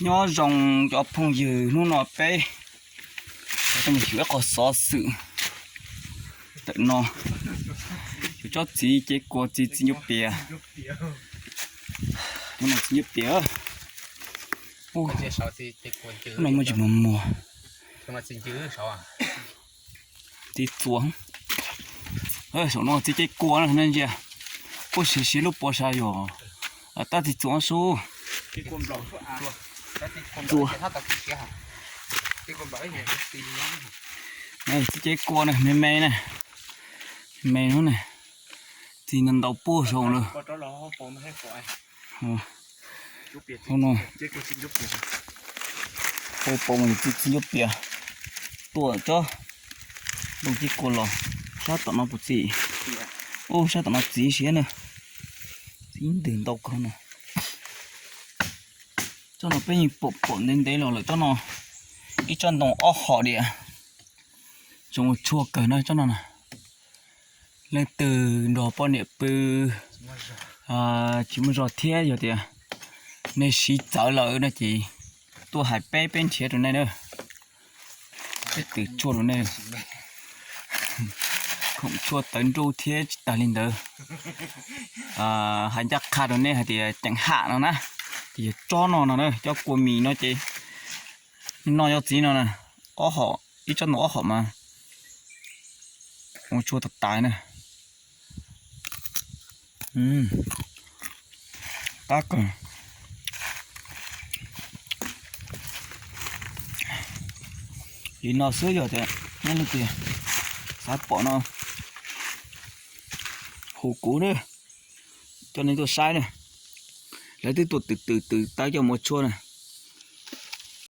Nyob zoo cov phooj ywg, hnub no peb tuaj mus xyuas ib qho xov xwm ntawm no. Yuav tsob txiv cev kua txiv, txiv ncuav pias. Hnub no txiv ncuav pias. Hnub no muaj tsis muag muag. Txiv txuas. Saum no txiv cev kua na, ntsia. Kuj siv siv lub puas sa yog tab txiv txuas sub. Txiv cev kua na, me me na, me me no na. Txiv ntau ntau puag saum lawm. Hnub no pau pau txiv ncuav pias. Tuaj tsob ntoo cev kua los sab tom no puas txiv? Ub, sab tom no txiv siab na. Txiv ntws ntau kawg no. Tsob no peb yeej pom pom ntev ntev los lawm tsob no. Ib tsob ntoo ob hom diam. Tsob ua tshuaj kawg na tsob no na. Leej twg nrog poj niam pw tsis muaj zog thiab yog tias nej siv txawv lawm no ces tuaj hais peb, peb nrhiav rau nej na. Peb twv tshuaj rau nej. Khoom tshuaj tawv nruj thiab tsis tas li ntawd, hais ncaj qha rau nej hais tias ceev ham no na, ces yog tsob no no na, cov kua mis no ces noj cov txiv no na, ob hom, ib tsob ntoo ob hom mas ua tshuaj tas tas na. Qab kawg. Li no xwb yog tias nej leej twg xav pom no hu kuv na, coj nej tuaj saib na. Lawv twb tuaj twm twm twm tawv coj mus ua tshuaj na.